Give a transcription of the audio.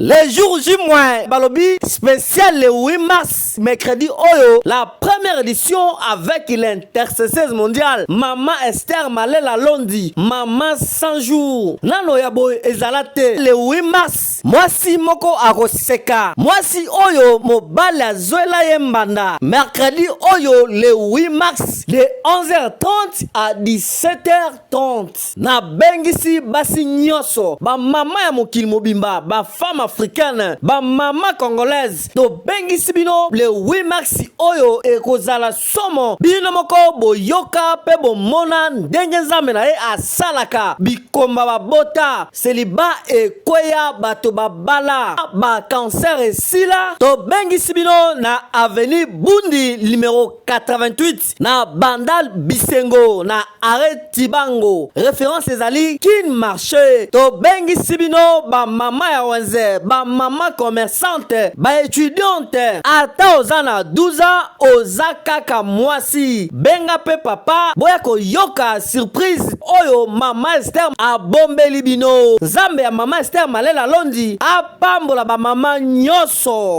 Le jour J moins balobi spécial le 8 mars, mercredi oyo, la première édition avec l'intercesseuse mondiale Mama Esther Malela Londi, Mama 100 jours. Nano ya boye ezala te. Le 8 mars, mwasi moko akoseka, mwasi oyo mobali azwela ye mbanda. Mercredi oyo le 8 mars, de 11h30 à 17h30, nabengisi basi nyonso, bamama ya mokili mobimba, bafemme africaine, bamama congolaise, tobengisi bino le 8 mars oyo. Ekozala somo. Bino moko boyoka mpe bomona ndenge Nzambe na ye asalaka bikomba, babota seliba ekweya, bato babala, bacancer esila. Tobengisi bino na avenue Bundi numero 88, na Bandal Bisengo, na arrêt Tibango, référence ezali Kin Marché. Tobengisi bino bamama ya wenze, bamama commerçante, baétudiante. Ata oza na 12 ans, oza kaka mwasi, benga mpe papa, boya koyoka surprise oyo Mama Ester abombeli bino. Nzambe ya Mama Ester Malela Londi apambola bamama nyonso.